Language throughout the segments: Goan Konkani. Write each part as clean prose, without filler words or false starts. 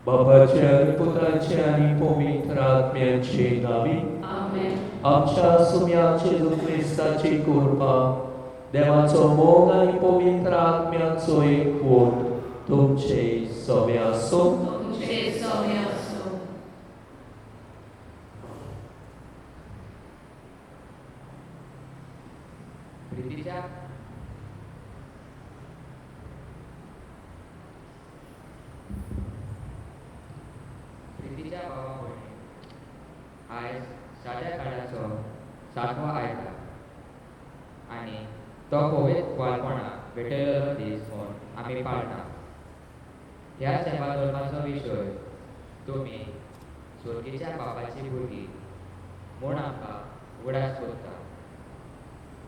बापाचे आनी पुताचे आनी पवित्र आत्म्याचे नांवी आमेन. आमच्या सुम्या जेजू क्रिस्ताची कृपा, देवाचो मोग आनी पवित्र आत्म्याचो एकवट तुमचे सवे आसूं. तुमचे सवे आसूं. प्रितीच्या प्रितीच्या भावा भयणी, आयज साद्या काळाचो सातवो आयतार आनी तो पवित्र बालपणाक भेटयलेलो दीस म्हूण आमी पाळटा. ह्या सेवा धर्माचो विशय तुमी स्वर्गीच्या बापाची भुरगीं म्हूण आमकां उगडास करता.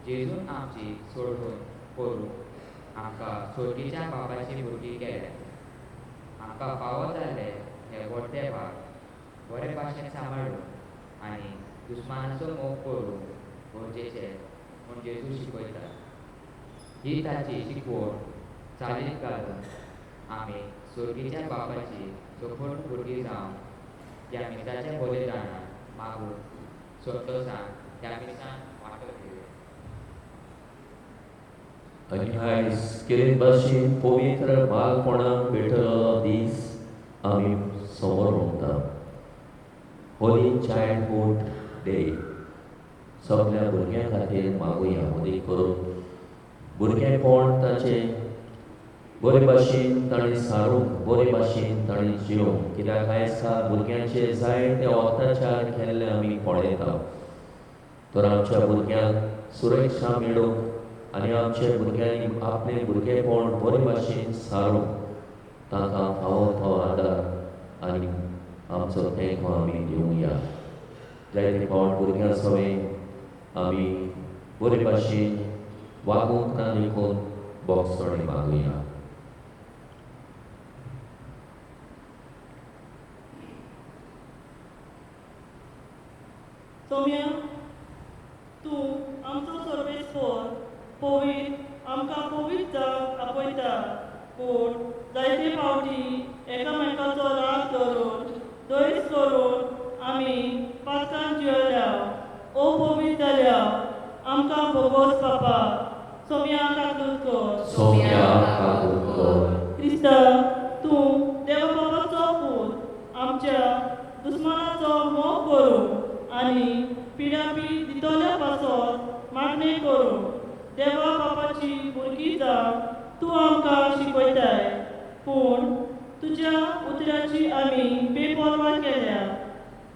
जेजून आमची सोडवण करून आमकां स्वर्गीच्या बापाची भुरगीं केल्या. आमकां फावो जाल्ले हे व्हडले भाग बरे भाशेन सांबाळून आनी दुस्मानाचो मोग करूंक गरजेचें म्हूण जेजू शिकयता. ही ताची शिकवण चालीक घालून आमी स्वर्गीच्या बापाची सपूर्ण भुरगीं जावन ह्या मिसाच्या बलिदानाक मागून संतोशान ह्या मिसान वांटो घेवया. आनी आयज केले भाशेन पवित्र बालपणाक भेटलेलो दीस आमी समोर म्हणटा, होली चायल्डहूड डे. सगल्या भुरग्यां खातीर मागुया मदीं करून भुरगेपण ताचें बरे भाशेन ताणें सारूंक, बरे भाशेन ताणें जिवंक, कित्याक आयज काल भुरग्यांचेर जायते अत्याचार केल्ले आमी पळयता. तर आमच्या भुरग्यांक सुरक्षा मेळूंक आनी आमच्या भुरग्यांनी आपलें भुरगेपण बरे भाशेन सारूंक तांकां फावो तो आदार आनी आमचो तेंको आमी दिवया. जायते फावट भुरग्यां सवें आमी बरे भाशेन वागूंक ना देखून बोगसणें मागुया. सोम्या, तूं आमचो सर्वेस्पर पवित्र आमकां पवित्र जावंक आपयता, पूण जायते फावटी एकामेकाचो राग धरून द्वेश करून आमी पातकान जियेल्या. ओ पवित्र जाल्या आमकां भोगोस बापा. सोम्या काकूत कर. सोम्या काकूत कर. क्रिस्ता, तूं देवा बाबाचो पूत आमच्या दुस्मानाचो मोग करूं आनी पिडापी दितल्या पासत मागणें करूं देवा बापाची भुरगीं जावंक तूं आमकां शिकयताय, पूण तुज्या उतराची आमी बेपर्वा केल्या.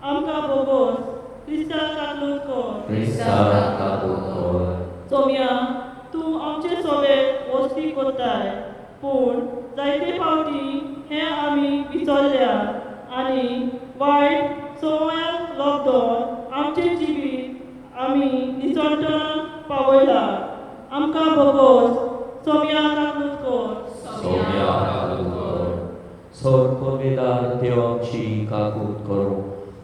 आमकां भोगोस. क्रिस्ता काकूत कर. क्रिस्ता काकूत कर. सोम्या, तूं आमचे सोबे वस्ती करताय, पूण जायते फावटी हें आमी विसरल्या आनी वायट संवयांक लब्दोन आमचें जिवीत आमी निसणटणाक पावयलां. आमकां भोगोस. सोम्या काकूत कर. सोम्या काकूत कर. सोर पुर्वेदार देव आमची काकूत करूं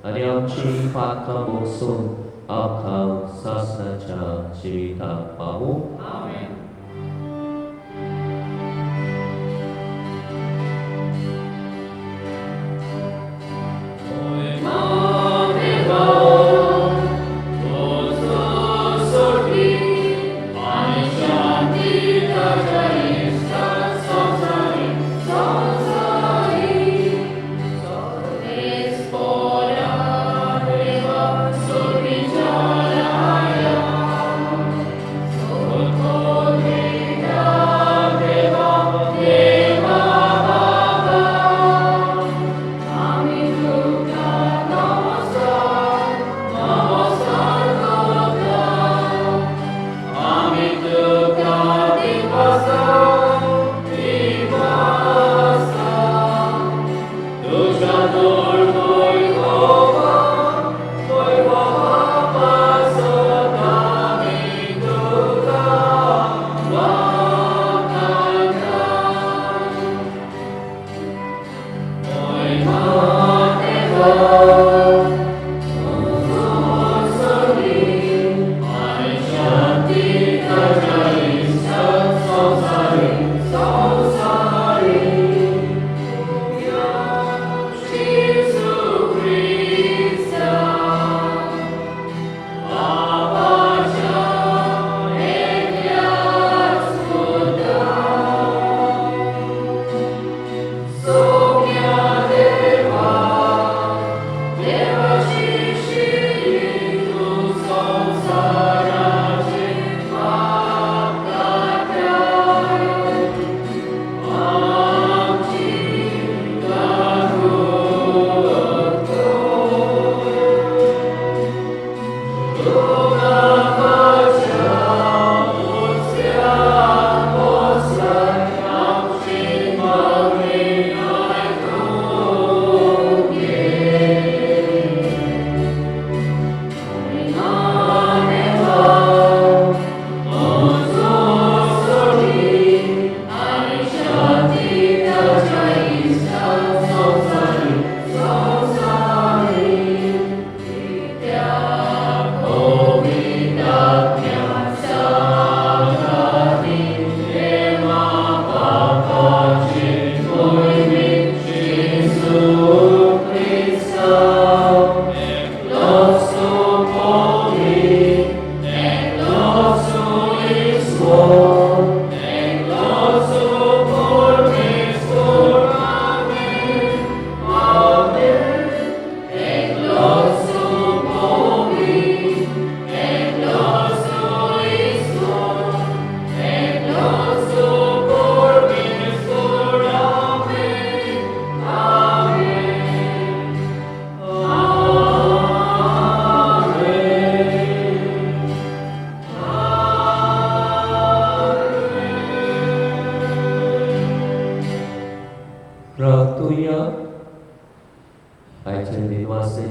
आनी आमची पातकां भोगसून आमकां सासणाच्या जिविताक पावूं. आमेन.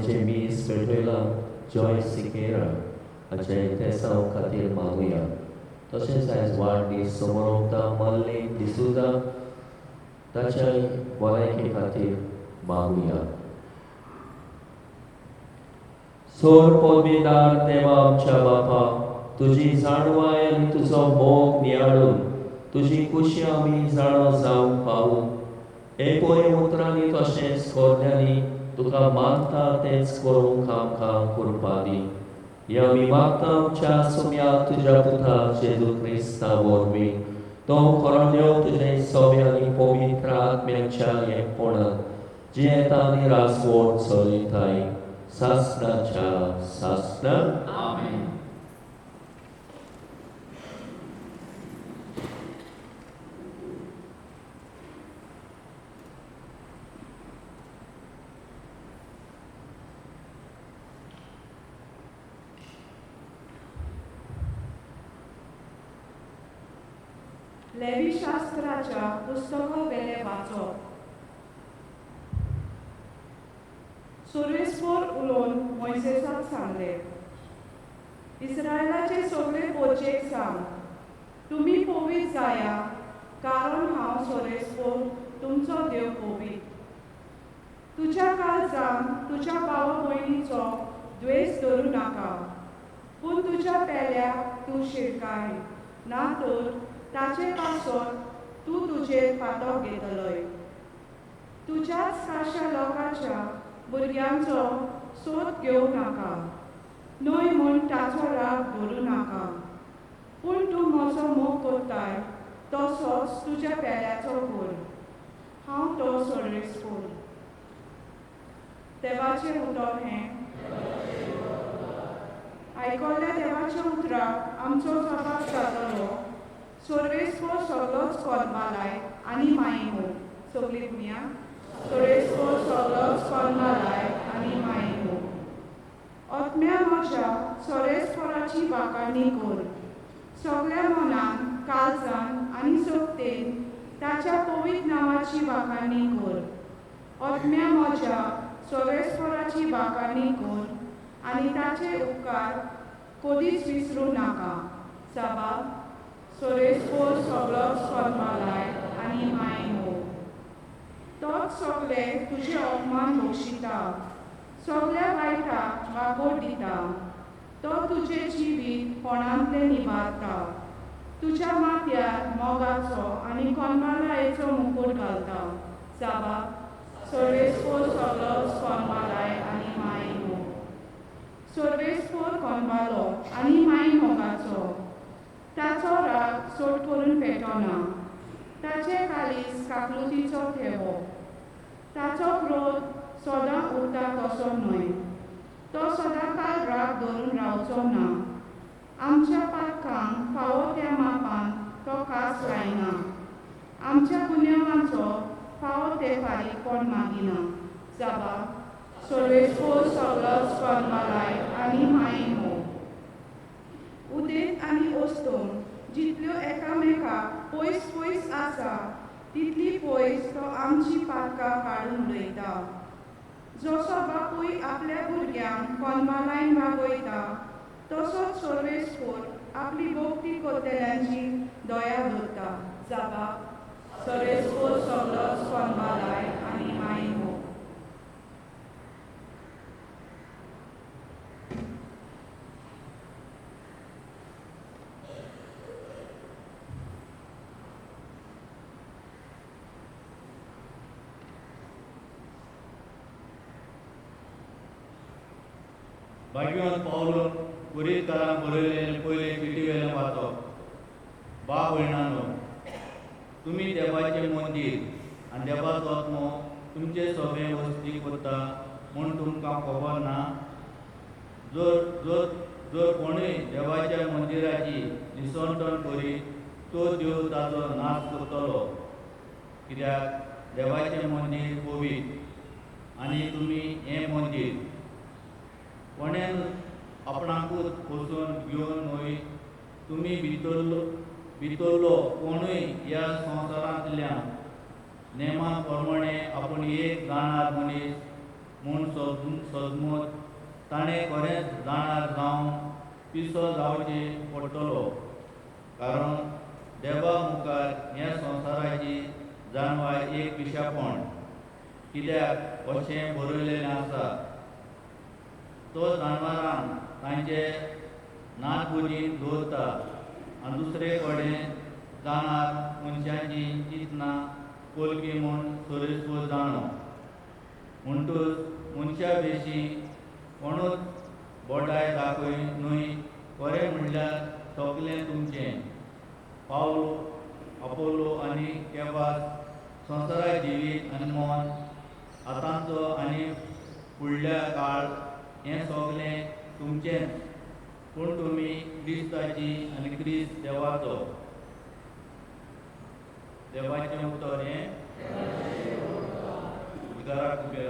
आमचें मीस पेटयलां जॉय सिकेरा हाच्या इंतेसांव खातीर मागुया. तशेंच आयज वाडदीस समोर मल्ली डिसुजा ताच्या भलायके खातीर मागुया. सोर पदवीदार देवा आमच्या बापा, तुजी जाणवाय आनी तुजो मोग नियाळून तुजी खुशी आमी जाणो जावंक पावूं. हे पळय उतरांनी तशेंच कोरण्यांनी तुका मानता तेंच करूंक आमकां कृपा दी. हे आमी मागता आमच्या सोम्या तुज्या पुता जेजू क्रिस्ता वरवीं. तो खरो देव तुजें सोम्या आनी पवित्र आत्म्याच्या एकपणान जियेता आनी रासवण चलयताय सासणाच्या सासणा. आमेन. लेवीशास्त्राच्या पुस्तकावेलें वाचप. सुरेस्पोर उलोवन मोयसेसाक सांगलें, इस्रायलाचे सगळे पोचेक सांग, तुमी पवित्र जाया, कारण हांव सोरेस्पोर तुमचो देव पवित्र. तुज्या काळजान तुज्या भावा भयणीचो द्वेस धरूं नाका, पूण तुज्या पेल्याक तूं शिरकाय, ना तर ताचे पासत तूं तुजेर फाटो घेतलोय. तुज्याच खाशा लोकांच्या भुरग्यांचो सोद घेवं नाका, न्हय म्हूण ताचो राग धरूं नाका, पूण तूं म्हजो मोग करताय तसोच तुज्या पेल्याचो कर. हांव तो सोरेस्पोर. देवाचें उतर हें. आयकल्ल्या देवाच्या उतराक आमचो जबाब जातलो. सोरेस्पोर सगळोच कोलमालाय आनी मायमो. सगळी भुरग्यां सोरेस्पोर सगळोच कोलमालाय आनी मायमो. आत्म्या म्हज्या सोरेस्पोराची वाखाणी कर. सगळ्या मनान, काळजान आनी सोबतेन ताच्या पवित्र नांवाची वाखाणी कर. आत्म्या म्हज्या सोरेस्पोराची वाखाणी कर आनी ताचे उपकार कदीच विसरूं नाका. साबाब सोरेस्पोर सगळोच कोलमालाय आनी मायमो. तोच सगळे तुजे अपमान बक्षिता, सगळ्या वायटाक वागोट दिता. तो तुजें जिवीत कोणांतलें निवारता, तुज्या माथ्यार मोगाचो आनी कोलमालायेचो मुकूट घालता. साबाब सोरेस्पोर सगळोच कोलमालाय आनी मायमो. सोरेस्पोर कोलमालो आनी माय मोगाचो, ताचो राग सोड करून पेटना, ताचे कालीस काकलुतीचो थेवो. ताचो क्रोध सदां उरता तसो न्हय, तो सदांकाळ राग धरून रावचो ना. आमच्या पातकांक फावो त्या मापान तो कास लायना, आमच्या गुन्यांवांचो फावो ते फारीकपण मागिना. जाबा सोरेस्पोर सगळोच कोलमालाय आनी मायमो. उदेंत आनी ओस्तोम जितल्यो एकामेकाक पयस पयस आसा तितली पयस तो आमची पातकां काडून उडयता. जसो बापूय आपल्या भुरग्यांक कोलमालायन वागयता तसोच सोरेस्पोर आपली भक्ती करतल्यांची दया दवरता. जाबा सोरेस्पोर सगळोच कोलमालाय आनी मायमो. भाग्यवान पावलून कुरीतकारांक बरयलेलें पयले चिटी वेलें वाचप. बा भयणांनो, तुमी देवाचें मंदीर आनी देवाचो आत्मो तुमचे सोबे वस्ती करता म्हूण तुमकां खबर ना. जर जर जर कोणूय देवाच्या मंदिराची निसंटण करीत तो देव ताचो नाश करतलो, कित्याक देवाचें मंदीर पवित्र आनी तुमी हें मंदीर. कोणें आपणाकूच पोसून घेवन न्हय तुमी भितरलो कोणूय ह्या संवसारांतल्या नेमा प्रमाणे आपूण एक जाणार मनीस म्हूण सदमत ताणें खरेंच जाणार जावन पिसो जावचें पडटलो, कारण देवा मुखार ह्या संवसाराची जाणवाय एक पिशेपण कित्याक अशें बरयलेलें आसा, तो जानवरांक तांचे नातबुजीन दवरता आनी दुसरे कडेन जाणार मनशांची चिंतनां पोलकी म्हूण सोरेस्पोर जाणो. म्हणटूच मनशा विशीं कोणूच बोटाय दाखय न्हय, खरें म्हणल्यार सगलें तुमचें. पावलो, अपोलो आनी केफास संवसारा जिवीत आनी मन, आतांचो आनी फुडल्या काळ हें सगलें तुमचेंच, पूण तुमी क्रिस्ताची आनी क्रिस्त देवाचो. देवाचें उतर हें उदाराक उबें.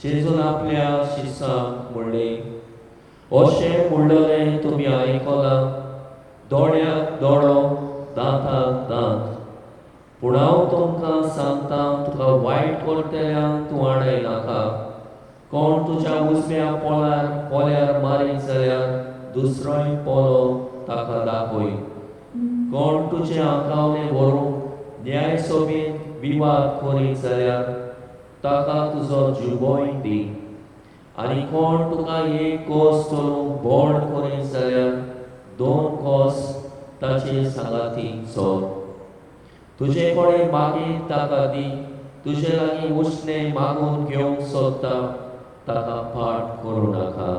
जेजून आपल्या शिसांक म्हणलें, अशें म्हणलें तुमी आयकलां, दोळ्याक दोळो, दांताक दांत. पूण हांव तुमकां सांगता, तुका वायट करतल्यांक तूं आडाय नाका. कोण तुज्या उजव्या पोलार पोल्यार मारीत जाल्यार दुसरोय पोलो ताका दाखय. कोण तुजें आंकावलें व्हरूंक न्याय सभेंत विवाद करीत जाल्यार ताका तुजो जुबोय दी. आनी कोण तुका एक कोस चलूंक बोड करीत जाल्यार 2 कोस ताचे सांगाती चल. तुजे कडेन मागीर ताका दी, तुजे लागीं उश्णें मागून घेवंक सोदता ताका फाट करूं नाका.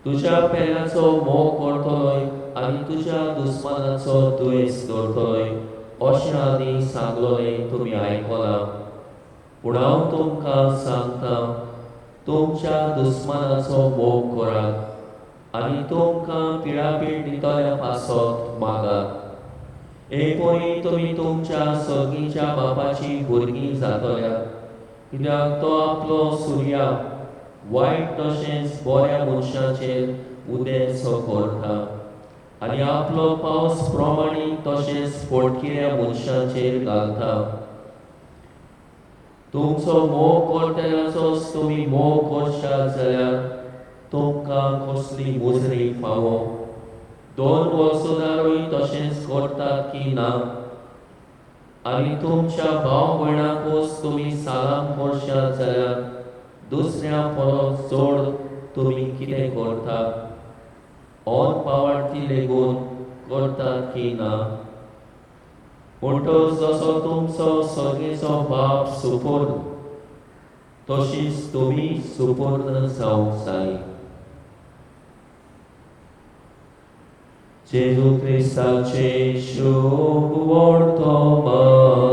तुज्या पेल्याचो मोग करतलोय आनी तुज्या दुस्मानाचो दुयेंस दवरतलोय अशें आदी सांगलोलें तुमी आयकलां. पूण हांव तुमकां सांगता, तुमच्या दुस्मानाचो मोग करात आनी तुमकां पिळापीळ दितल्या पासत मागात. एकूय तुमी तुमच्या सर्गीच्या बापाची भुरगीं जातल्यात, कित्याक तो आपलो सुर्या वायट तशेंच बऱ्या मनशाचेर उदेसो करता आनी आपलो पावस प्रमाणीक तशेंच फटकिऱ्या मनशाचेर घालता. तुमचो मोग करतल्याचोच तुमी मोग करशात जाल्यार तुमकां कसली मुजरी फावो? 2 वर्सदारूय तशेंच करतात की ना? आनी तुमच्या भाव भयणाकूच तुमी सालाम करशात जाल्यार दुसऱ्या परस चड तुमी कितें करतात? ऑन पावार्थी लेगून करतात की ना? म्हणटच जसो तुमचो सर्गेचो बाप सुपूर्ण तशीच तुमी सुपूर्ण जावंक जाय. जेजू क्रिस्ताचे शुभ वर्तमान.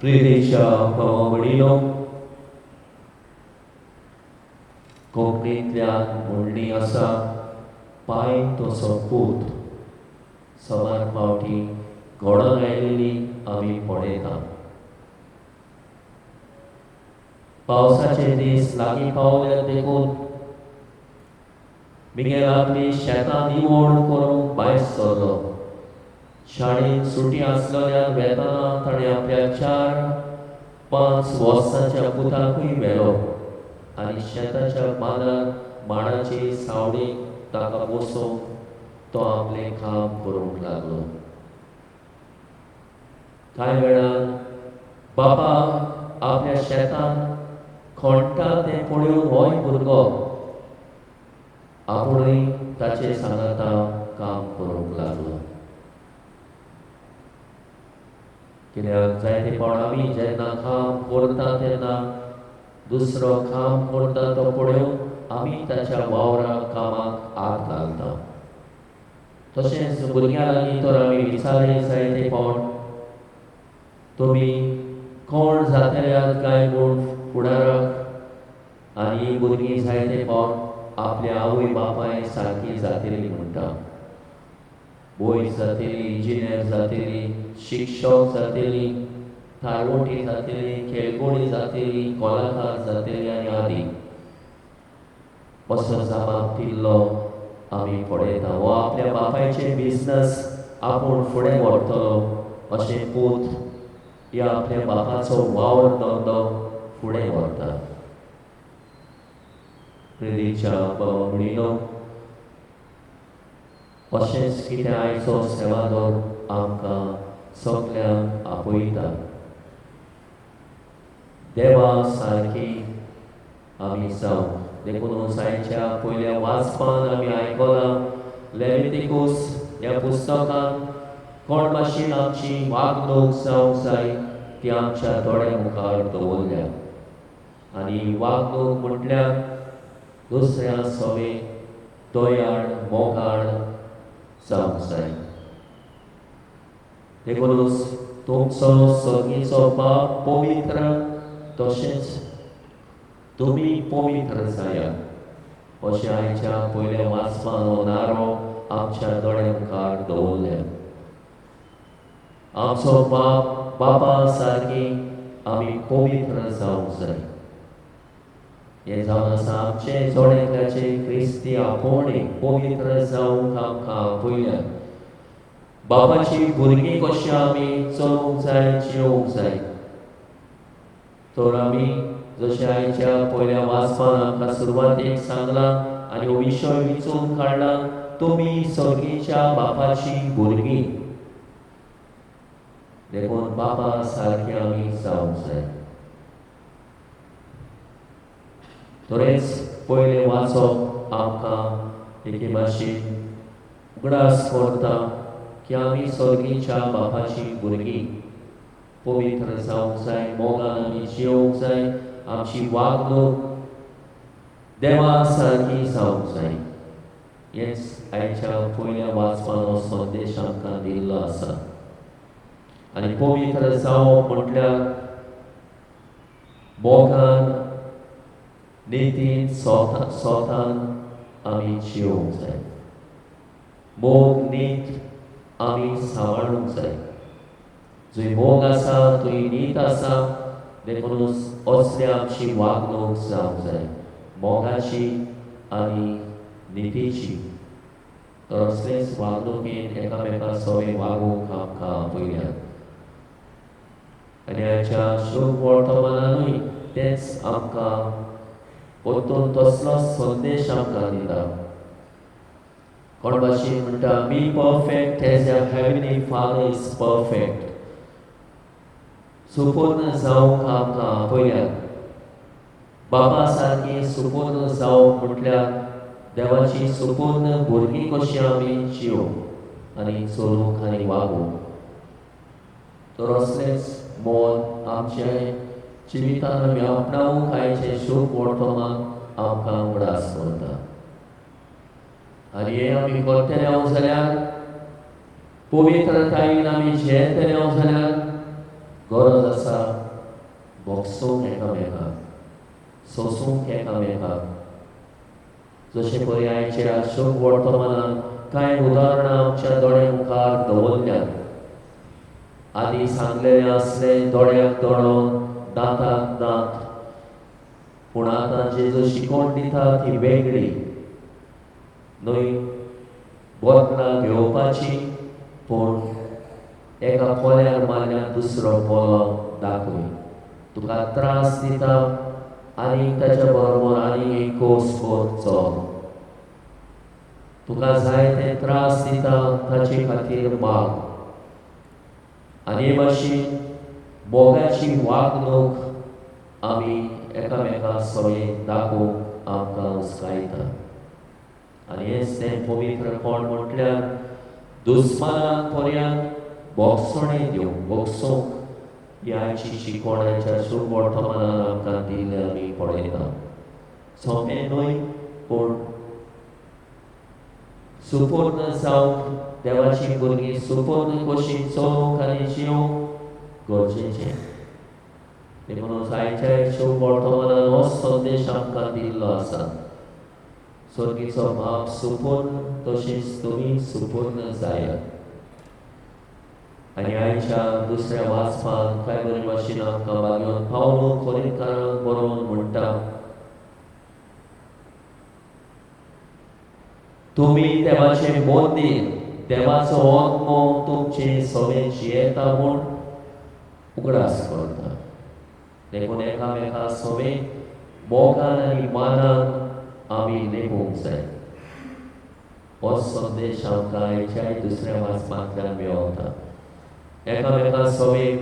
प्रितीच्या भावा भयणीनो, कोंकणींतल्यान म्हणणी आसा, पाय तसो पूत. सवार फावटी घडोवन आयिल्ली आमी पळयता. पावसाचे दीस लागीं पावल्यात देखून मिगेल आपली शेतां निवळ करूंक भायर सरलो. शाळेंत सुटी आसलेल्यान वेतना ताणें आपल्या 4-5 वर्सांच्या पुताकूय व्हेलो आनी शेताच्या बांदार माडाची सावळीक ताका बसोवन तो आपलें काम करूंक लागलो. कांय वेळान बापा आपल्या शेतान खणटा तें पळोवन होय भुरगो आपुणूय ताचे सांगाता काम करूंक लागलो. कित्याक जायते फावट आमी जेन्ना काम करता तेन्ना दुसरो काम करता तो पळोवन आमी ताच्या वावरा कामाक हात घालता. तशेंच भुरग्यां लागीं तर आमी विचारलें जायते फावट तुमी कोण जातले काय म्हूण फुडाराक, आनी भुरगीं जायते फावट आपल्या आवय बापाय सारकी जातली म्हणटा. वैज जातली, इंजिनियर जातली, शिक्षक जातली, थारवटी जातली, खेळगोडी जातली, कलाकार जातली आनी आदी असो जबाब दिल्लो आमी पळयता. हो आपल्या बापायचे बिजनस आपूण फुडें व्हरतलो अशें पूत ह्या आपल्या बापाचो वावर धंदो फुडें व्हरता. प्रितीच्या बाबा भयणीनो, अशेंच कितें आयचो सेवादोर आमकां सगल्यांक आपयता. देवा सारकी आमी जावं. देखून आयच्या पयल्या वाचपान आमी आयकलां लेवितिकूस ह्या पुस्तकान कोण भाशेन आमची वागणूक जावंक जाय ती आमच्या दोळ्या मुखार दवरल्या. आनी वागणूक म्हटल्यार दुसऱ्या सवे दयाळ मोगाळ जावंक जाय. देखूनच तुमचो सर्गीचो बाप पवित्र तशेंच तुमी पवित्र जायात अशें आयच्या पयल्या वाचपान हो नारो आमच्या दोळ्या मुखार दवरल्या. आमचो बाप बापा सारकी आमी पवित्र जावंक जाय. हें जावन आसा आमचें जण एकल्याचें क्रिस्ती आपोवणें पवित्र जावंक आमकां आपयल्यात. बापाची भुरगीं कशी आमी चलूंक जाय, जिवंक जाय. तर आमी जशें आयच्या पयल्या वाचपान आमकां सुरवातेक सांगलां आनी हो विशय विचून काडला, तुमी सर्गीच्या बापाची भुरगीं, देखून बापा सारके आमी जावंक जाय. तरेंच पयलें वाचप आमकां एके भाशेन उगडास करता की आमी सर्गीच्या बापाची भुरगीं, पवित्र जावंक जाय, मोगान आमी जिवंक जाय, आमची वागणूक देवा सारकी जावंक जाय. हेंच आयच्या पयल्या वाचपान हो संदेश आमकां दिल्लो आसा. आनी पवित्र जावप म्हटल्यार मोगान, नितीन, सोतान आमी जिवंक जाय. मोग नीत आमी सांबाळूंक जाय. जंय मोग आसा थंय नीत आसा, देखूनच असली आमची वागणूक जावंक जाय, मोगाची आनी नितीची. तर असलेच वागणुकेन एकामेका सवे वागूंक आमकां आपयल्यात. आनी आयच्या शुभ वर्तमानानूय तेंच आमकां परतून तसलोच संदेश आमकां दिता. कोण भाशेन म्हणटा, be perfect as your heavenly father is perfect. सुपूर्ण जावंक आमकां आपयल्यात. बाबा सारकी सुपूर्ण जावप म्हटल्यार देवाची सुपूर्ण भुरगीं कशी आमी जिवंक आनी चलूंक आनी वागूंक. तर असलेंच मोल आमचे जिवितान आमी आपणावंक आयचें शुभ वर्तमान आमकां उगडास करता. आनी हें आमी करतले जाल्यार पवित्रतायेन आमी जियेतले जाल्यार गरज आसा भोगसूंक एकामेकाक, सोसूंक एकामेकाक. जशें पळय आयच्या शुभ वर्तमानान कांय उदाहरणां आमच्या दोळ्या मुखार दवरल्यात. आदी सांगलेलें आसलें दोळ्याक दोळो दांताक दांत, पूण आतां जेजू शिकोवन दिता ती वेगळी न्हय, बदला घेवपाची, पूण एका पोल्यार मारल्यार दुसरो पोलो दाखय, तुका त्रास दिता आनी ताच्या बरोबर आनी एक कोस कर चल, तुका जाय ते त्रास दिता ताचे खातीर माग. आनी हे भाशेन मोगाची वागणूक आमी एकामेका सगळें दाखोवंक आमकां उस्कायता. आनी हेंच तें पवित्रपण म्हटल्यार दुस्मानाक पर्यंत बोगसणें दिवंक, बोगसूंक ही आयची शिकवणाच्या शुभ वर्तमानान आमकां दिल्लें आमी पळयता. सोंपें न्हय, पूण सुपूर्ण जावंक देवाची भुरगीं सुपूर्ण कशी चलोवंक आनी जिवंक गरजेचें. देखून आयच्या शुभ वर्तमानान हो संदेश आमकां दिल्लो आसा, स्वर्गीचो बाप सुपूर्ण तशेंच तुमी सुपूर्ण जायात. आनी आयच्या दुसऱ्या वाचपान काय बरे भाशेन आमकां बागेवन पावलो कोरिंतकारांक बरोवन म्हणटा, तुमी देवाचें मंदीर, देवाचो आत्मो तुमचे सगळें जियेता म्हूण उगडास करता. देखून एकामेका सगळें मोगान आनी मानान आमी लेखूंक जाय. हो संदेश आमकां आयच्याय दुसऱ्या वाचपांतल्यान मेळटा. एकामेका सगळें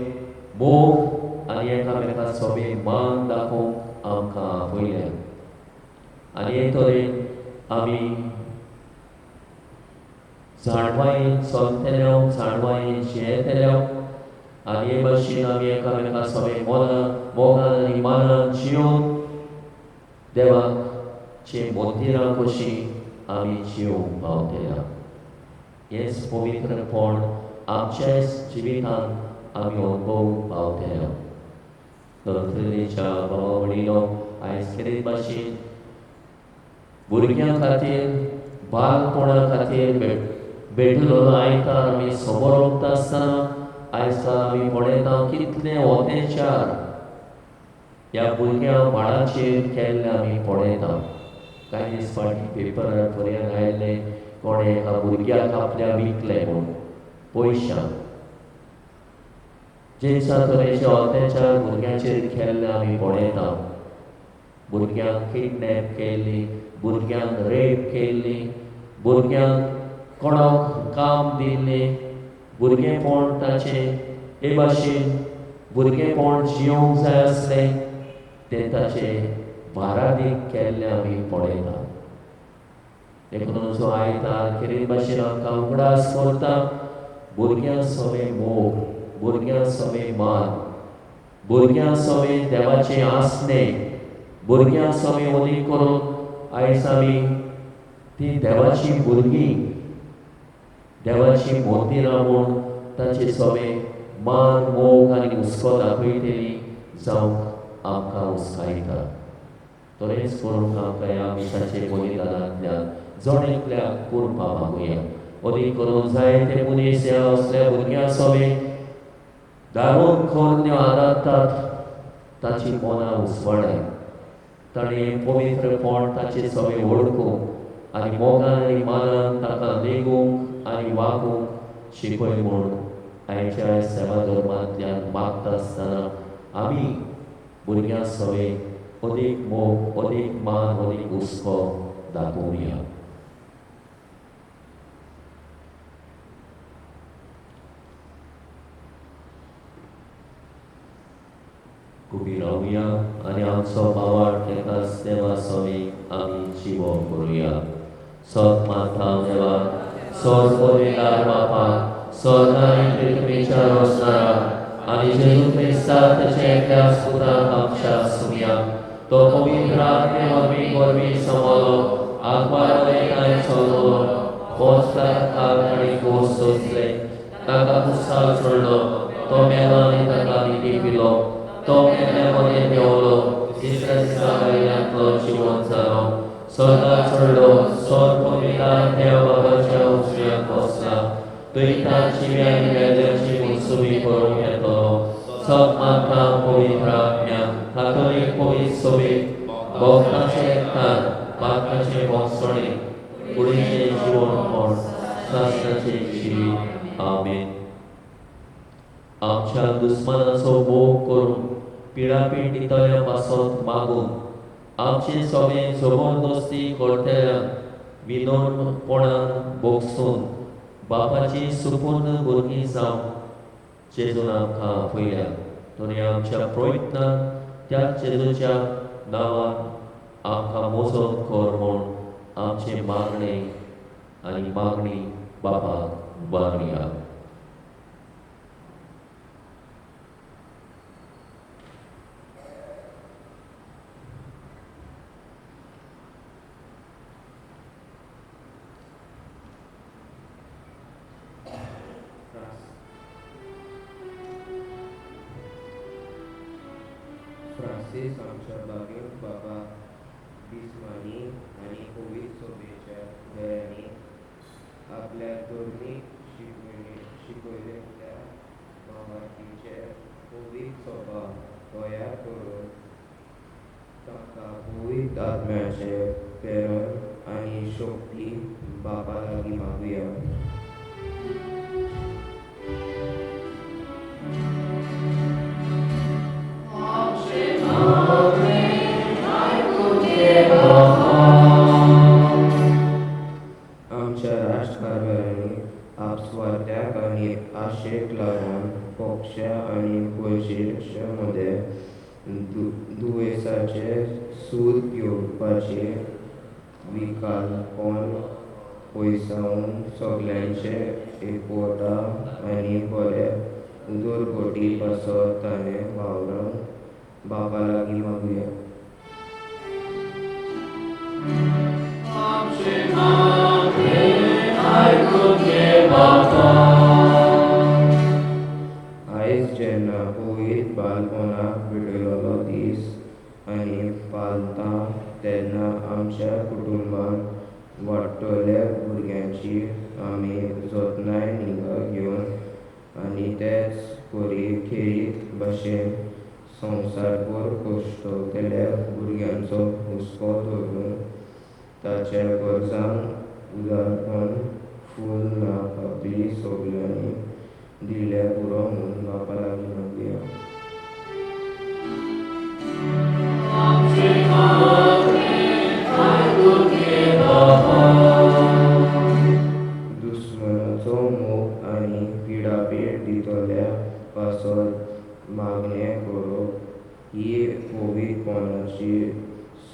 मोग आनी एकामेका सगळें मान दाखोवंक आमकां आपयल्या. आनी हे तरेन आमी जाणवायेन चलतले, जाणवायेन जियेतले आनी हे भाशेन आमी एकामेका सगळें मोगान आनी मानान जियोवन देवाक चे मंदिरां कशीं आमी जिवंक पावतले. हेंच पवित्रपण आमच्या जिवितांत आमी अनुभवूंक पावतले. तंत्रेच्या बाबा म्हणिल्लो आयज खेरीत भाशेन भुरग्यां खातीर, बालपणा खातीर भेटलेलो आयतार आमी समोर वता आसतना आयज आमी पळयता कितले अत्याचार ह्या भुरग्यां बाळाचेर केल्ले आमी पळयता. कांय दीस फाटीं पेपरार पर्यंत आयिल्लें कोणें एका भुरग्याक आपल्या विकलें म्हूण पयशांक. जेच्या तरेचे अत्याचार भुरग्यांचेर केल्ले आमी पळयता. भुरग्यांक किडनॅप केल्ली, भुरग्यांक रेप केल्ली, भुरग्यांक कोणाक काम दिल्लें, भुरगेपण ताचें हे भाशेन भुरगेपण जियोंक जाय आसलें तें ताचें भारादीक केल्लें आमी पळयता. देखून जो आयतार खेरीत भाशेन आमकां उगडास करता, भुरग्यां सवें मोग, भुरग्यां सवें मान, भुरग्यां सवें देवाचें आसणें, भुरग्यां सवें ओली करून आयज आमी ती देवाची भुरगीं, देवाची मंदिरां म्हूण ताचे सवें मान, मोग आनी हुस्को दाखयतली जावंक आमकां हुस्कायता. तरेंच करूंक आमकां ह्या मिसाचे बलिदानांतल्यान जण एकल्याक कुरपा मागुया. अदीक करून जायते मनीस ह्या असल्या भुरग्यां सवें दारून खोर्न्यो आदारतात, ताची मनां उसवणाय, ताणें पवित्रपण ताचे सवें वळखूंक आनी मोगान आनी मानान ताका लेगूंक आनी वागूंक शिकय म्हूण आयच्या सेवा धर्मांतल्यान मागता आसतना आमी भुरग्यां सवें अदीक मोग, अदीक मान, अदीक हुस्को दाखोवया. उबी रावया आनी आमचो बावाड एकाच देवा सवें आमी जिवो करुया. सत माता देवा, सर पवित्र बापा, स्वर्ग आनी पृथ्वीच्या रोसणारा आनी जेजू क्रिस्ता ताच्या एकल्या पुताक आमच्या सुमया, तो पवित्र आत्मे वरवीं वरवीं समलो, आंकवार कांय चललो, पोसला आनी खोस सोंसले, ताका कुसाल चडलो, तो मेलो आनी ताका निधी पिलो, तो मेल्या मदें देंवलो, तिसऱ्या दिसा वयल्यांतलो जिवन जालो, स्वर्गार चडलो, स्वर्ग पवित्र देव बाबाच्या उजव्याक बसला, थंय ताची आनी मेल्ल्याची मुसो सुमी करूंक येतलो. सत माता पवित्र आत्म्या कातोलीक पवित्र सोबीत भक्ताचें एकतान पातकाचें भोगसणें कुडीचें जिवनपण शास्त्राचें जिवीत. आमेन. आमच्या दुस्मानाचो मोग करून पिडापीड दितल्या पासत मागून आमचे सगळे जबरदस्ती करतल्यांक विनोदपणान भोगसून बापाची सुपूर्ण भुरगीं जावंक जेजून आमकां आपयल्या. तरी आमच्या प्रयत्नान त्या जेजूच्या नांवान आमकां मोजत कर म्हूण आमचें मागणें आनी मागणी बापाक उबारया. फ्रांसीस आमच्या बागेंत बाबा बिस्मानी आनी पवित्र सोबेच्या फुडाऱ्यांनी आपल्या धर्मीक शिकयल्ल्या भावार्थीचे पवित्र स्वभाव तयार करून तांकां पवित्र आत्म्याचे प्रेरण आनी शक्ती बाबा लागीं मागुया. आमच्या राजकारभाऱ्यांनी आपस्वार्थ्याक आनी आशेक लागून पक्षा आनी पयशे मदें दुयेंसाचे सूद घेवपाचे विकल्पन पयसावन सगल्यांचे एकवटा आनी बरे उदरगती पासत ताणें वावरूंक बाबा लागीं मागुया. आयज जेन्ना पवित्र बालपणाक भेटयल्लो दीस आनी पालता तेन्ना आमच्या कुटुंबांत वाडटल्या भुरग्यांची आमी जतनाय निगा घेवन आनी तेच परी खेरीत भाशेन संवसारभर कश्टतल्या भुरग्यांचो हुस्को धरून ताच्या गरजांक उदारपण फूल ना आपली सगल्यांनी दिल्या पुरो म्हूण बापा लागीं मागुया. दुस्मनाचो मोग आनी पिडापीड दितल्या पासत मागणें करप ही पवित्रपणाची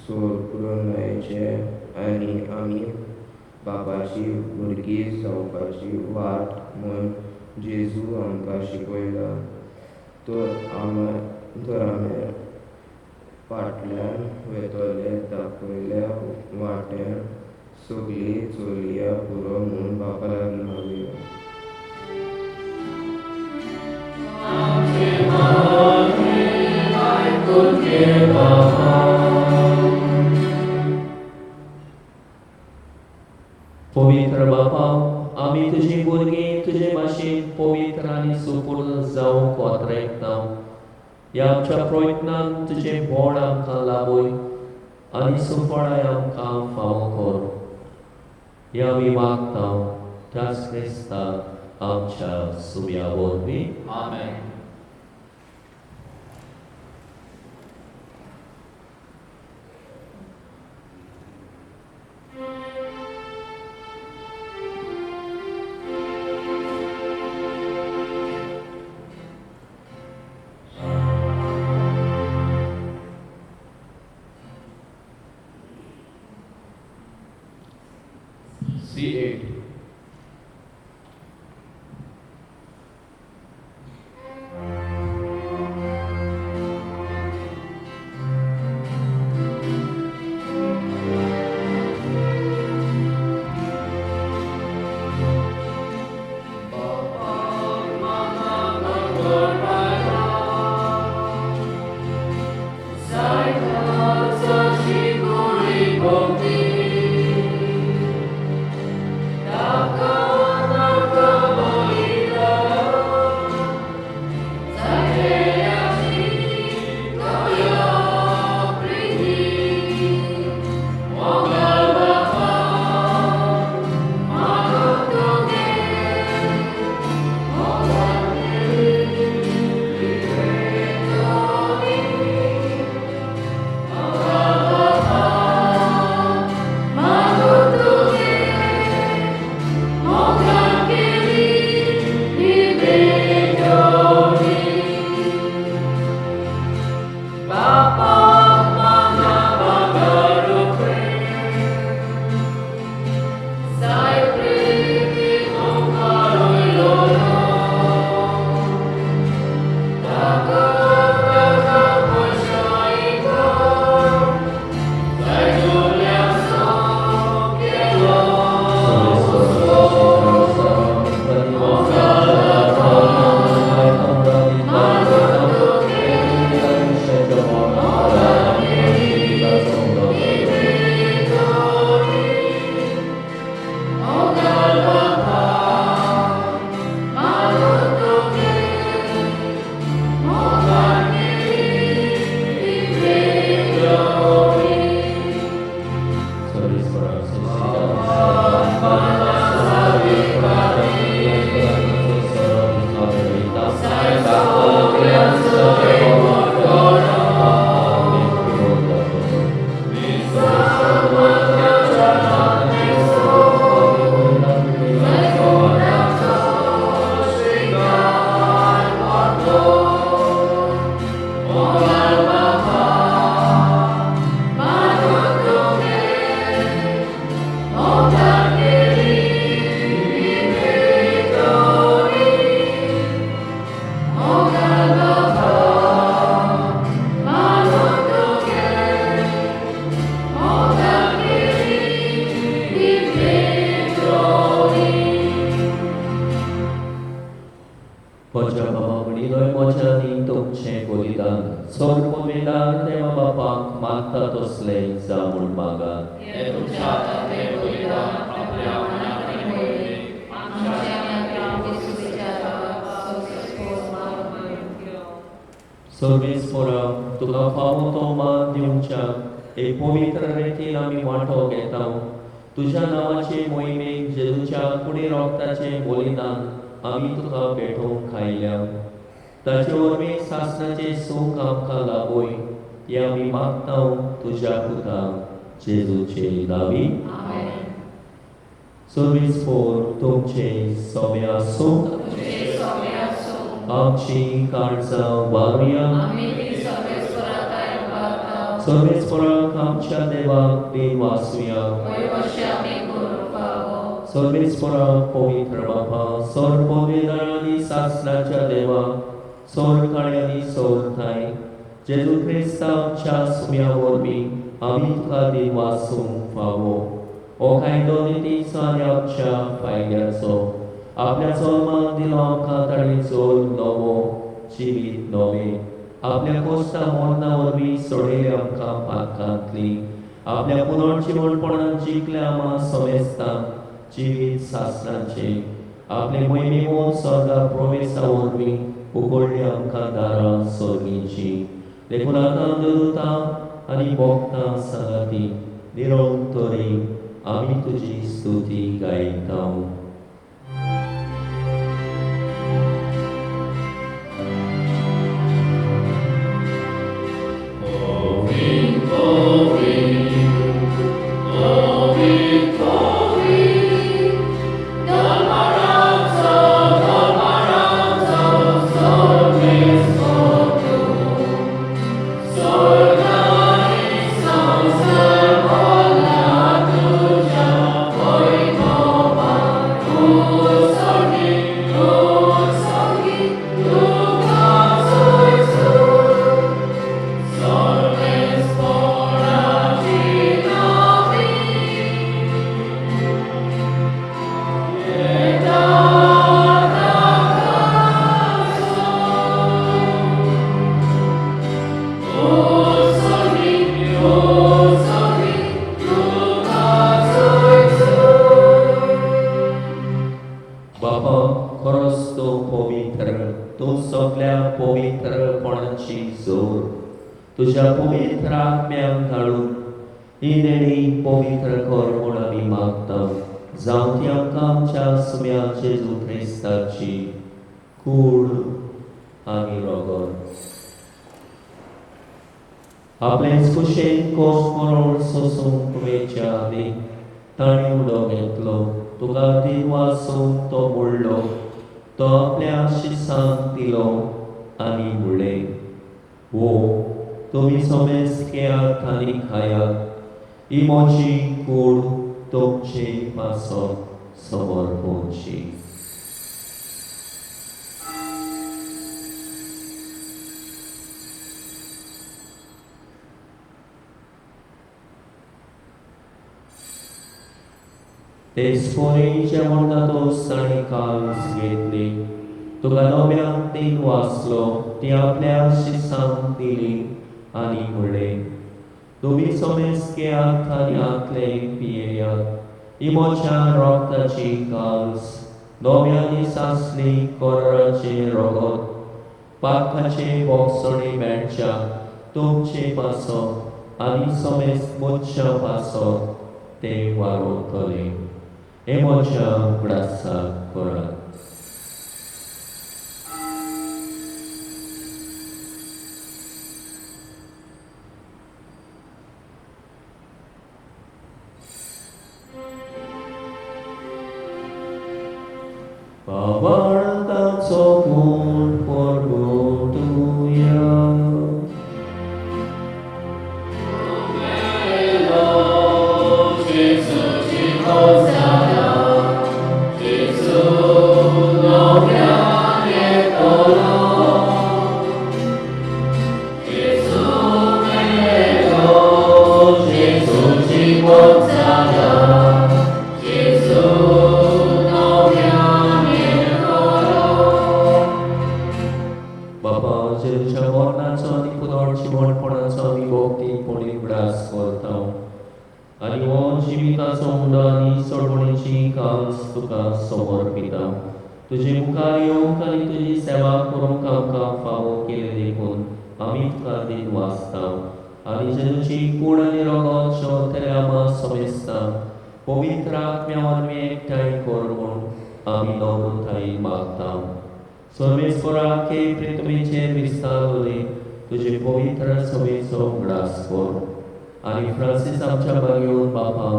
सोरपुरणायेचें आनी आमी बापाची भुरगीं जावपाची वाट म्हूण जेजू आमकां शिकयला. तर आमी फाटल्यान वेतले दाखयल्या वाटेन सगळीं चलया पुरो म्हूण बापा लागीं मागुया. पवित्र बापा, आमी तुजी भुरगीं तुजे भाशेन पवित्र आनी सुपूर्ण जावंक वातरेकता. ह्या आमच्या प्रयत्नान तुजें बोड आमकां लाबय आनी सुफळाय आमकां फावो कर. ह्या आमी मागता त्याच क्रिस्ता आमच्या सुम्या वरवीं. आमेन. C8. सर्वेस्परा तुका फावो तो मान दिवच्याक एक पवित्र रितीन आमी वांटो घेता. तुज्या नांवाचे मोहिमेक जेजूच्या कुडी रोगताचें बलिदान आमी तुका भेटोवंक आयल्या. ताचे वरवीं सासणाचें सूख आमकां लाभय हें आमी मागता तुज्या पुता जेजूचे नांवी. सर्वेस्पर तुमचें सौम्य आसूं. आमची काळजां वारुया. सर्वेस्पराक आमच्या देवाक देव वाचुया. सर्वेस्पराक पवित्र बापा सर्व पवित्र सासणाच्या देवा सौर काळे आनी सौर ठांय जेजू क्रिस्ता आमच्या सुम्या वरवीं आमी तुका देव वाचूंक फावो. हो कायदो नितीचो आनी आमच्या फायद्याचो आपल्या जल्मान दिलो आमकां ताणें जोर नवो जिवीत नवें. आपल्या कोस्ता मरणा वरवीं सोडयले आमकां पातकांतली. आपल्या पुनर्जिवणपणान जिखले आमा समेस्तांक जिवीत सासणाचें. आपले मोहिमेन स्वर्गा प्रवेसा वरवीं उगडली आमकां दारां सर्गीचीं. देखून आतां देवता आनी भोगतां सांगाती निरंतरी आमी तुजी स्तुती गायता. तुज्या पवित्र आत्म्याक धाडून ही देणी पवित्र कर म्हूण आमी मागता, जावं ती आमकां आमच्या सुम्या जेजू क्रिस्ताची कूड आनी रगत. आपलेच कुशेन कोस मरण सोसूंक वेच्या आदी ताणें उदक घेतलो, तुका दिन वासून तो मोडलो, तो आपल्या शिसांक दिलो आनी म्हणलें, वो तुमी समेस्त घेयात आनी खायात, ही म्हजी कूड तुमचे पासत समर्पणची. तेच पोरीच्या म्हणटा ताणें काल्स घेतली, तुका नव्यान तीन वाचलो, ती आपल्या शिसांक दिली आनी म्हणलें, तुमी समेस्त घेयात आनी हांतले पियेयात, ही म्हज्या रगताची काल्स, नव्यानी सासली कराराचें रगत, पाखाचे बोगसणे मेळच्या तुमचे पासत आनी समेस्त मनशां पासत तें वारोवतलें. हे म्हज्या उगडासाक करात. बाबांचो पूण परगटुया. तुजे मुखार येवंक आनी तुजी सेवा करूंक आमकां फावो केली देखून आमी तुका दिन वाचता आनी जेजूची कूड आनी रगत शेवतल्या आमा समेस्ता पवित्र आत्म्या वरवीं एकठांय कर म्हूण आमी नम्रतायेन मागता. परमेश्वराक हे पृथ्वीचेर विस्तारले तुजे पवित्र सभेचो उगडास कर आनी फ्रांसीस आमच्या बागेवन बापा,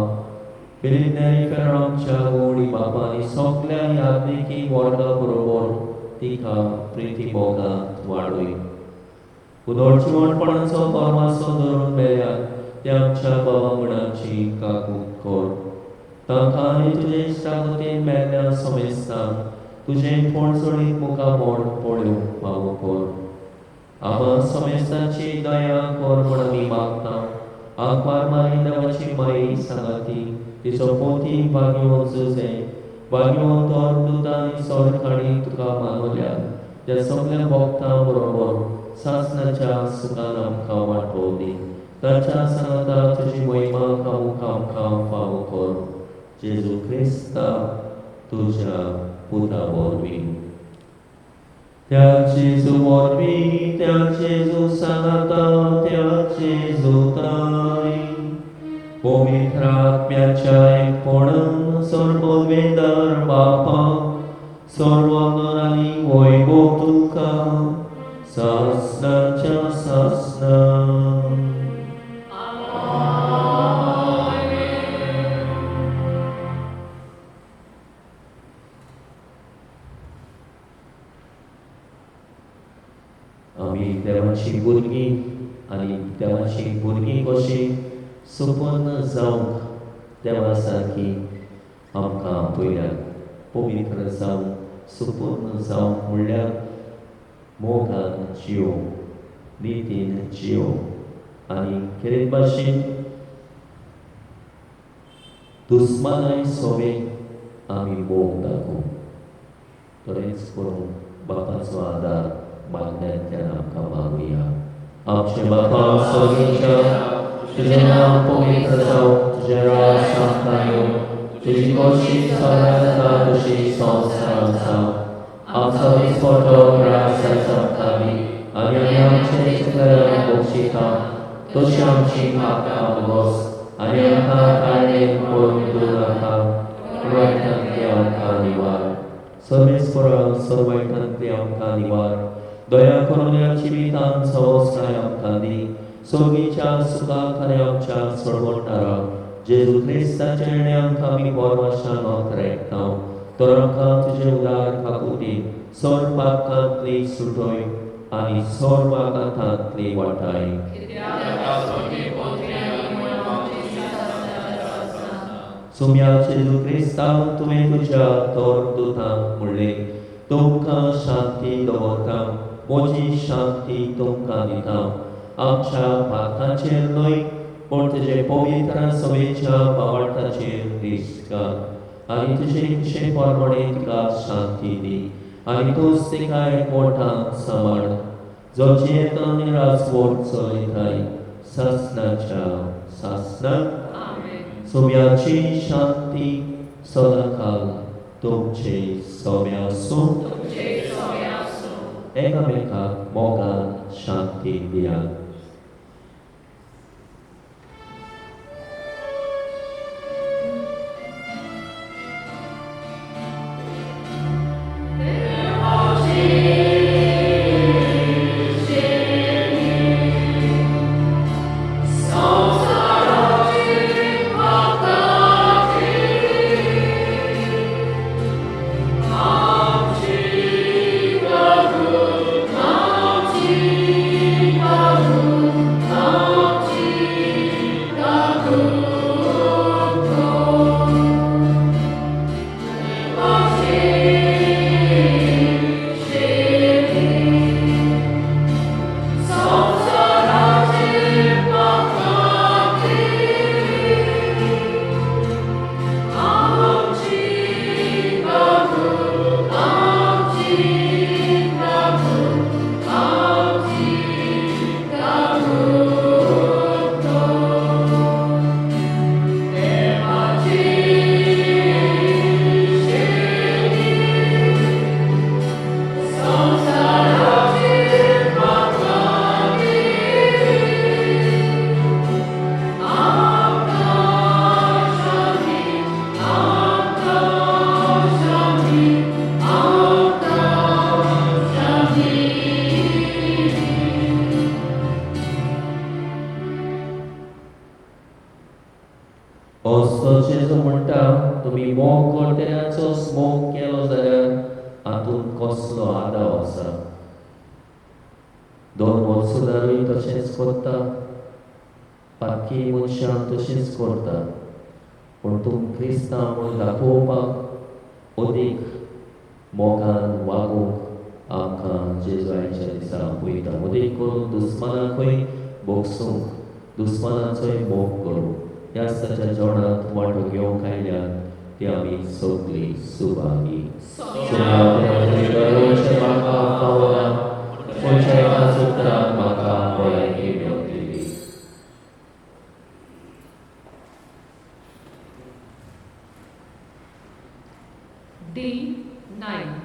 फिलीप नेरी फेर्रो आमच्या गोडी बापा आनी सगल्या याज्ञिकी वर्गा बरोबर तिका प्रिती मोगांत वाडय. उदरजिवणपणाचो परमासो धरून मेल्या त्या आमच्या बाबा मुणाची काकूत कर, तांकां आनी तुजे इश्टागतीन मेल्ल्या समेस्तांक तुजें फोणसणीत मुखामोड पळोवंक फावो कर. आमा समेस्तांची दया कर म्हूण आमी मागता. आंकवार मारी देवाची माई सांगाती तिचो पोती भाग्यवंत जुझे, भाग्यवंत धर्मदूत आनी सोरखाणी तुका मानवल्या त्या सगल्या भक्तां बरोबर सासणाच्या सुखान आमकां वांटो दी. ताच्या सांगाता तुजी महिमा गावूंक आमकां फावो कर, जेजू क्रिस्ता तुज्या पुता वरवीं. त्या जेजू वरवीं, त्या जेजू सांगाता, त्या जेजू ताई पवित्र आत्म्याच्या एकपणान सर्ववेदार बापा सर्वनर आनी वैभव तुका सासणाच्या सासणा. आमी देवाची भुरगीं आनी देवाची भुरगीं कशी सुपूर्ण जावंक देवा सारकी आमकां आपयल्यात. पवित्र जावंक, सुपूर्ण जावंक म्हणल्यार मोगान जियोवंक, नितीन जियोवंक आनी खेरीत भाशेन दुस्मानाय सोवे आमी मोग दाखोवंक. तरेंच करून बापाचो आदार मागण्यांतल्यान आमकां मागुया. आमचे बापा स्वर्गीच्या, तुजें नांव पवित्र जावं, तुजें राज आमकां येवं, तुजी खोशी स्वर्गांत जाता तशी संवसारांत जावं. आमचो दिसपट्टो ग्रास आयज आमकां दी आनी आमी आमचे चुकलेल्यांक बक्षिता तशी आमची पापां बोगस आनी आमकां काडणेक पडूंक दिवं नाका, पूण वायटांतली आमकां निवार. सर्वेस्परा सर्व वायटांतली आमकां निवार. दया करून ह्या जिवितांत सवसाय आमकां दी. सोगीच्या सुखाक आनी आमच्या सोडवणदारा जेजू क्रिस्ताच्या येणे आमकां आमी परमाशान नोत तर आमकां तुजे उदार काकुतीन सोड पातकांतली सुटोय आनी सोड वाकांतांतली वाटाय. सुम्या जेजू क्रिस्तांव तुवें तुज्या तोर दुतांक म्हणलें, तुमकां शांती दवरता, म्हजी शांती तुमकां दिता. आमच्या पातकांचेर न्हय पूण तुजे पवित्र सभेच्या बावटाचेर दिश्ट घाल आनी तुजे इच्छे प्रमाणे तिका शांती दी आनी तूंच तिका एकवटान सांबाळ, जो जियेता आनी राजवट चलयताय सासणाच्या सासणाक. सोम्याची शांती सदांकाल तुमचे सोम्या आसूं. एकामेकाक मोगान शांती दियात. जेजू म्हणटा, तुमी मोग करतल्यांचो मोग केलो जाल्यार हातूंत कसलो आदाव आसा? दोन वर्सुदारूय तशेंच करता, बाकी मनशां तशींच करता, पूण तूं क्रिस्तांव म्हूण दाखोवपाक अदीक मोगान वागूंक आमकां जेजू आयच्या दिसा आपयता. अदीक करून दुस्मानाकूय भोगसूंक, दुस्मानाचोय मोग करूंक. ह्याच ताच्या जेवणांत वांटो घेवंक आयल्यात ती आमी सगळीं सुभागी. म्हाका पावना खंयच्या एका सुत्रान म्हाका भलायकी मेवतली. D9.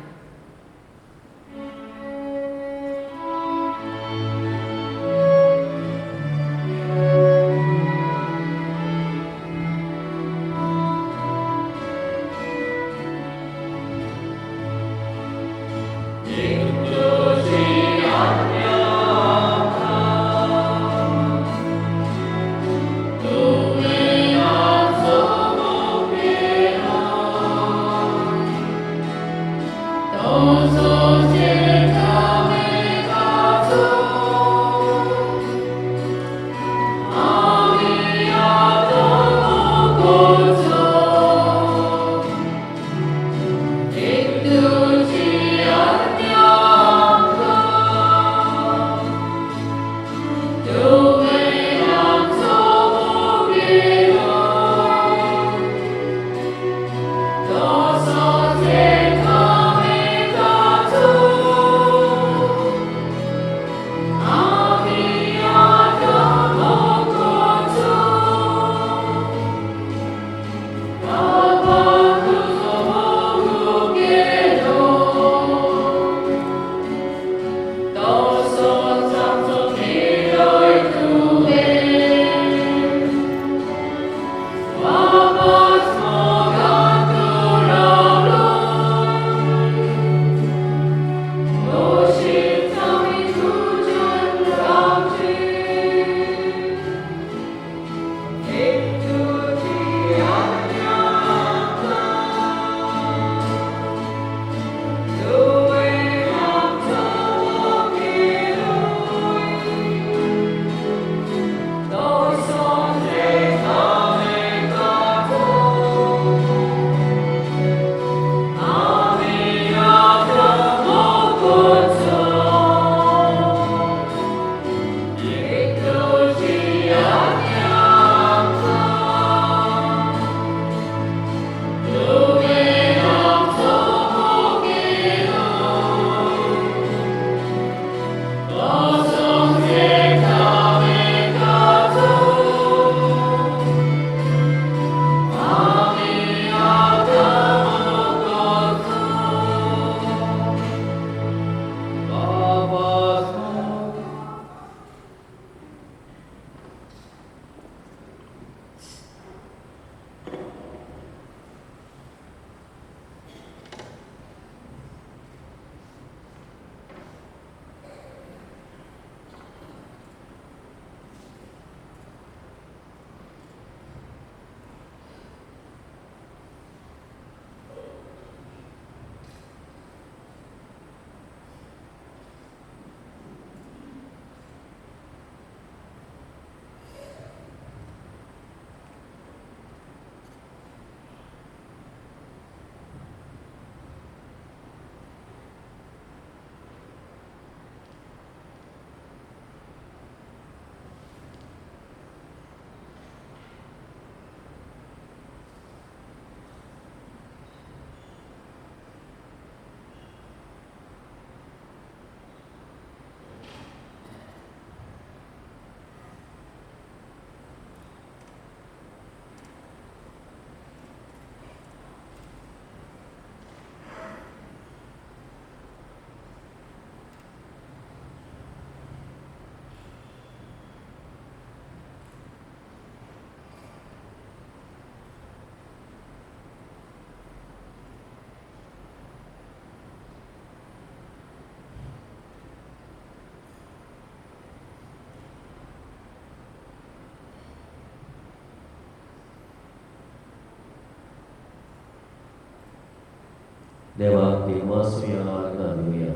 देवाक दिनवासुया, आर्गां दिवया.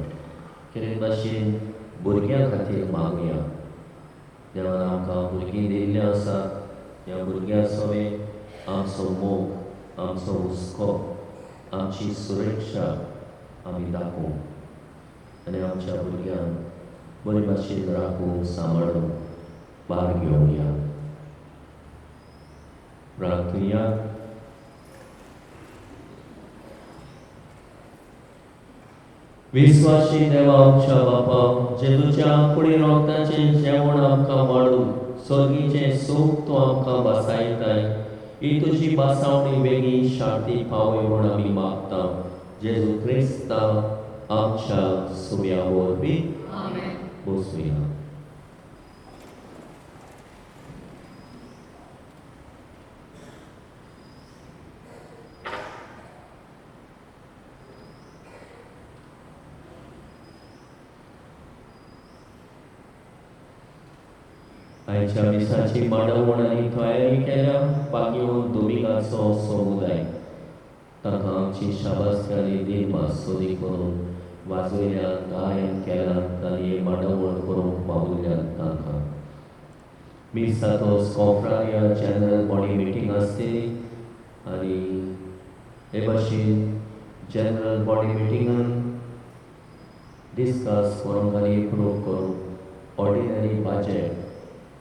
कितें भाशेन भुरग्यां खातीर मागुया. देवान आमकां भुरगीं दिल्लीं आसा. ह्या भुरग्यां सवें आमचो मोग, आमचो हुस्को, आमची सुरक्षा आमी दाखोवंक आनी आमच्या भुरग्यांक बरे भाशेन राखूंक, सांबाळूंक भार घेवया. प्रार्थुया. विस्वाशी देवा आमच्या बापा, जेजूच्या कुडी रोगताचें जेवण आमकां वाडून सर्गीचें सूख तूं आमकां बसायताय. ही तुजी बासावणी बेगीन शांती पावय म्हूण आमी मागता. जेजू क्रिस्ता आमच्या सुम्या वरवीं. बसुया. आयच्या मिसाची मांडावण आनी तयारी केल्या बागेवन दोमिंगाचो समुदाय. तांकां आमची शाबासकी आनी दिनवास सोदी करून वाजयल्यान, गायन केल्यान आनी मांडावळ करूंक वावुरल्यान तांकां. मीस जातोच कॉफ्रारिया जनरल बॉडी मिटींग आसतली आनी हे भाशेन जनरल बॉडी मिटिंगान डिस्कस करूंक आनी एप्रूव करूंक ordinary budget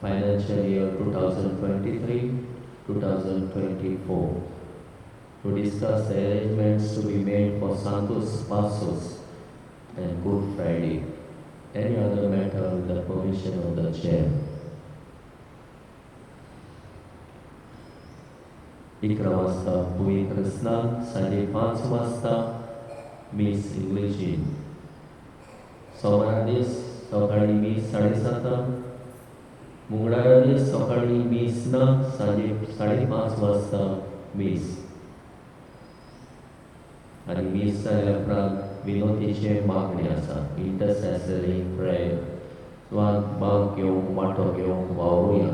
financial year 2023-2024 to discuss the arrangements to be made for Santos Passos and Good Friday. Any other matter with the permission of the chair. 11 वाजता पवित्र स्नान, 5:30 वाजता मीस इंग्लिशीन. सोमारा दीस सकाळीं मीस 7:30, मंगळारा दीस सकाळीं मीस ना, सांजे 5:30 वाजता मीस. आनी मीस जाल्या उपरांत विनोदीचें मागणें आसा, इंटरसेसरी प्रेयर. स्वान भाग घेवंक, वांटो घेवंक वावरुया,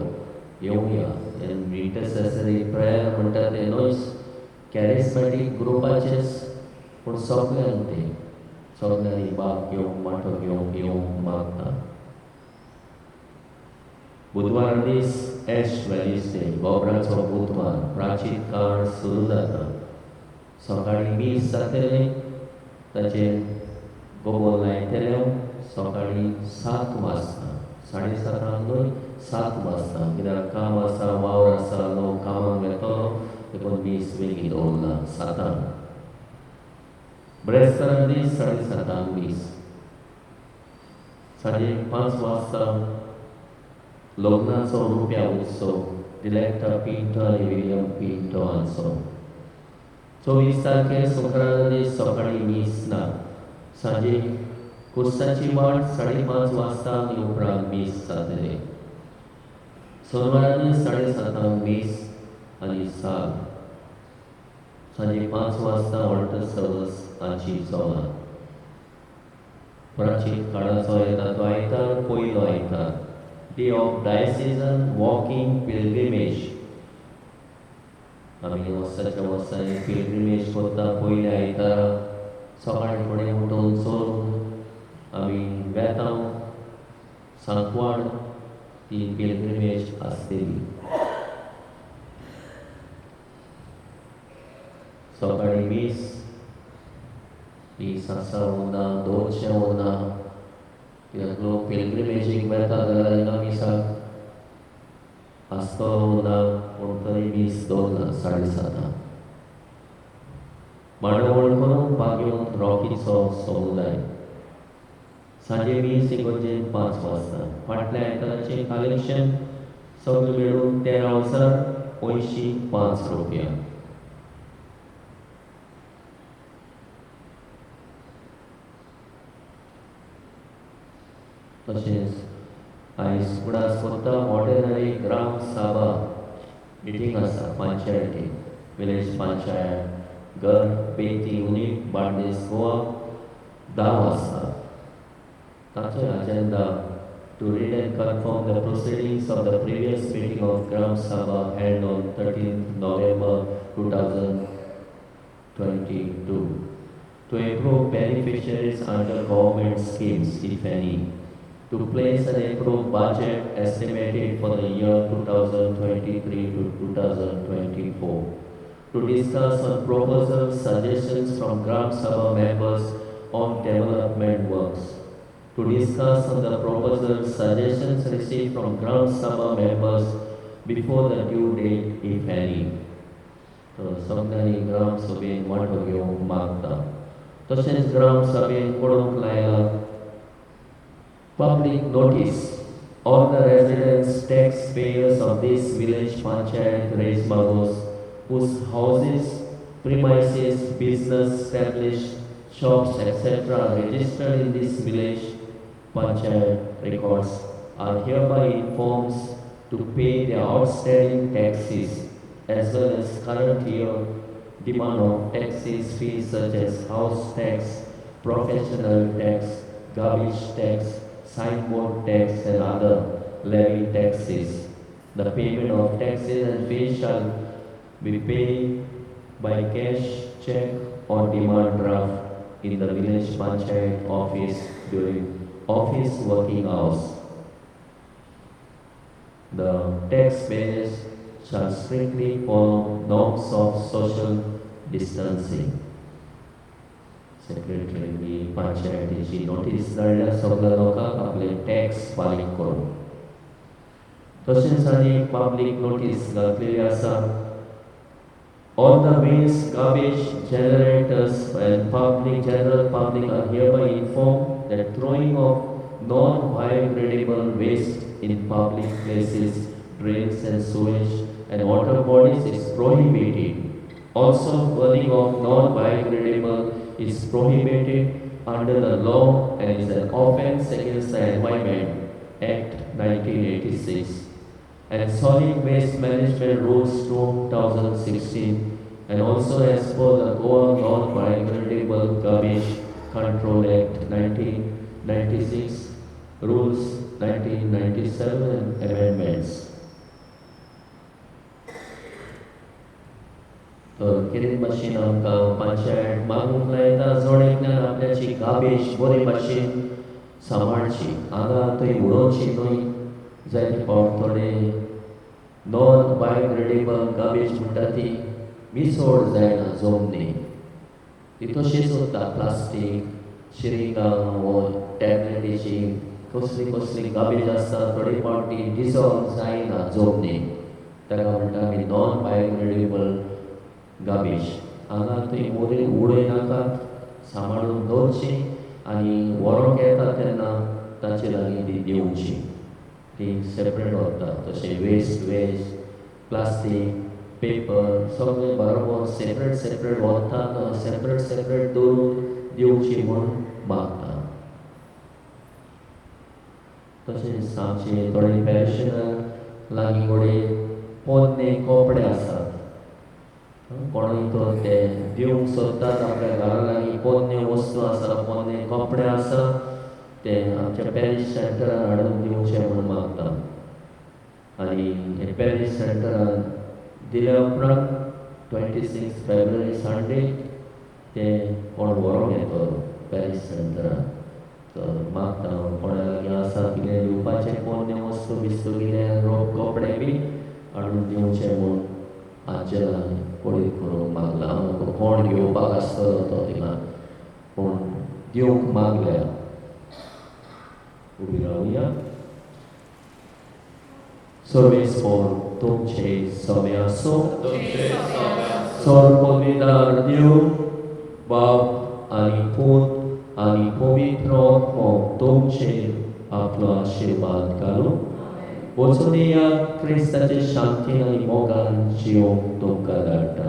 येवया. इंटरसेसरी प्रेयर म्हणटा तें न्हय कॅरिस्मॅटीक ग्रुपाचेंच, पूण सगल्यांक तें, सगल्यांनी भाग घेवंक, वांटो घेवंक येवंक मागता. बुधवार दीस एश वेनसडे, गोबराचो बुधवार, प्राचीन काळ सुरू जाता. सकाळीं मीस जातलें, ताचेर गोबोर लायतले सकाळीं 7 वाजता, 7:30 न्हय, 7 वाजता. कित्याक काम आसा, वावर आसा, लोक कामाक वेतलो, देखून मीस बेगीन दवरला 7. ब्रेस्तारा दीस 7:30 मीस. सांजे 5 वाजता लग्नाचो रुप्या उत्सव, दिलेक्टा पिंटो आनी विलियम पिंटो हांचो. 24 तारखेर शुक्रारा दीस सकाळीं मीस ना, सांजे कुर्साची वाट 5:30 वाजता आनी उपरांत मीस जातलें. सोनवारा दीस 7:30 मीस आनी साल. सांजे 5 वाजता ऑल्टर सर्वीस हाची जोमात. प्राचीन काळाचो येता तो आयतार, पयलो आयतार, Day of Diocesan Walking Pilgrimage. आमी वर्साच्या वर्सांनी पिलग्रिमेज करता. पयल्या आयतारा सकाळीं फुडें उठून चलून आमी वेता सांकवाड, ती पिलग्रिमेज आसतली. सकाळीं मीस, मीस आसा उरना, दवरचें उरना, कित्याक लोक पिलग्रिमेजीक वेता जाल्यार हिंगा मिसाक आसतलो ना, पूण तरी मीस दवरला 7:30. मांडावळ करूंक बागेवन रॉकीचो समुदाय. सांजे मीस इगर्जेन 5 वाजता. फाटल्या आयताराचें कलेक्शन सगळें मेळून 13,085 रुपया. तशेंच आयज उगडास करता ऑर्डिनरी ग्राम सभा मिटींग आसा पंचायतीन, विलेज पंचायत घर बेती युनीट बार्देस गोवा 10 वाजता. ताचो agenda to read and confirm the proceedings of the previous meeting of Gram Sabha held on 13 November 2022. To approve beneficiaries under government schemes, if any. To place and approve budget estimated for the year 2023 to 2024. To discuss on proposals, suggestions from Gram Sabha members on development works. To discuss on the proposals, suggestions received from Gram Sabha members before the due date, if any. तर सगळ्यांनी ग्राम सभेन वांटो घेवंक मागता. तशेंच ग्राम सभेन पळोवंक लायला public notice. All the residents, taxpayers of this village panchayat Reis Magos, whose houses, premises, business established, shops, etc. are registered in this village panchayat records, are hereby informed to pay their outstanding taxes as well as current year demand of taxes, fees such as house tax, professional tax, garbage tax, signboard tax and other levy taxes. The payment of taxes and fees shall be paid by cash, check or demand draft in the village panchayat office during office working hours. The taxpayers shall strictly follow norms of social distancing. Secretary पंचायतीची नोटीस धाडल्या सगळ्या लोकांक आपले टॅक्स फारीक करूंक. तशेंच आनी एक पब्लीक नोटीस घातलेली आसा. All the waste, garbage generators and public, general public are hereby informed that throwing of non-biodegradable waste in public places, drains and sewage and water bodies is prohibited. Also, burning of non-biodegradable is prohibited under the law and is an offense against the Environment Act 1986 and Solid Waste Management Rules 2016, and also as per the Goa Non-Biodegradable Garbage Control Act 1996, Rules 1997 and amendments. तर कितें भाशेन आमकां पंचायत मागूंक लायता, जण एकल्यान आपल्याची गार्बेज बरे भाशेन सांबाळची, हांगा थंय उडोवची न्हय. जायते फावट थोडे नॉन बायोडिग्रेडेबल गार्बेज म्हणटा ती मिसळ जायना जमनी, ती तशीच उरता. प्लास्टीक, शिरिंगां वो टॅबलेटीची कसली कसली गार्बेज आसता, थोडे फावट ती डिजॉल्व जायना जमनी, ताका म्हणटा आमी नॉन बायोडिग्रेडेबल गार्बेज. हांगा थंय उडयनाकात, सांबाळून दवरची आनी व्हरोंक येता तेन्ना ताचे लागीं ती दिवची, ती सेपरेट वता. तशें वेस्ट वेज प्लास्टीक पेपर सगळें बरोबर सेपरेट सेपरेट वता, सेपरेट सेपरेट दवरून दिवची म्हूण मागता. तशेंच आमचे थोडे पॅरिशनर लागीं कडेन पोन्ने कपडे आसात, कोणूय तर ते दिवंक सोदतात आपल्या घरा लागीं पोन्ने वस्तू आसा, पोन्ने कपडे आसा, ते आमच्या पॅरीश सेंटरान हाडून दिवचें म्हूण मागता. आनी हे पॅरीश सेंटरान दिल्या उपरांत 26 फेब्रुवारी संडे ते कोण व्हरोंक येतलो पॅरीश सेंटरान. तर मागता कोणा लागीं आसा कितें दिवपाचें पोन्ने वस्तू बिस्तू कितें रोग कपडे बी हाडून दिवचें म्हूण आजयेन पळय करूंक मागला. कोण घेवपाक आसतलो तो थिंगा, पूण दिवंक मागल्या. उबी रावया. सर्वेस्पोर तुमचे समे आसूं. सर पदवीदार देव बाप आनी पूत आनी पवित्र आत्मो तुमचेर आपलो आशिर्वाद घालूं. वचून या क्रिस्ताचे शांतीन आनी मोगान जिवंक तुमकां धाडटा.